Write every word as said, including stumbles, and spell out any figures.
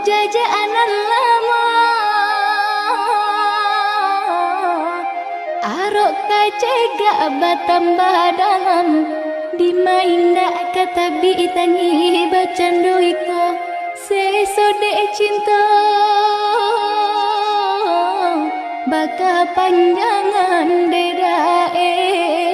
Jajak nan lamo, arok ka cegak batambah dalam. Dima indak ka tabik tangih bacando iko. Sesodek cinto bakapanjangan dedae.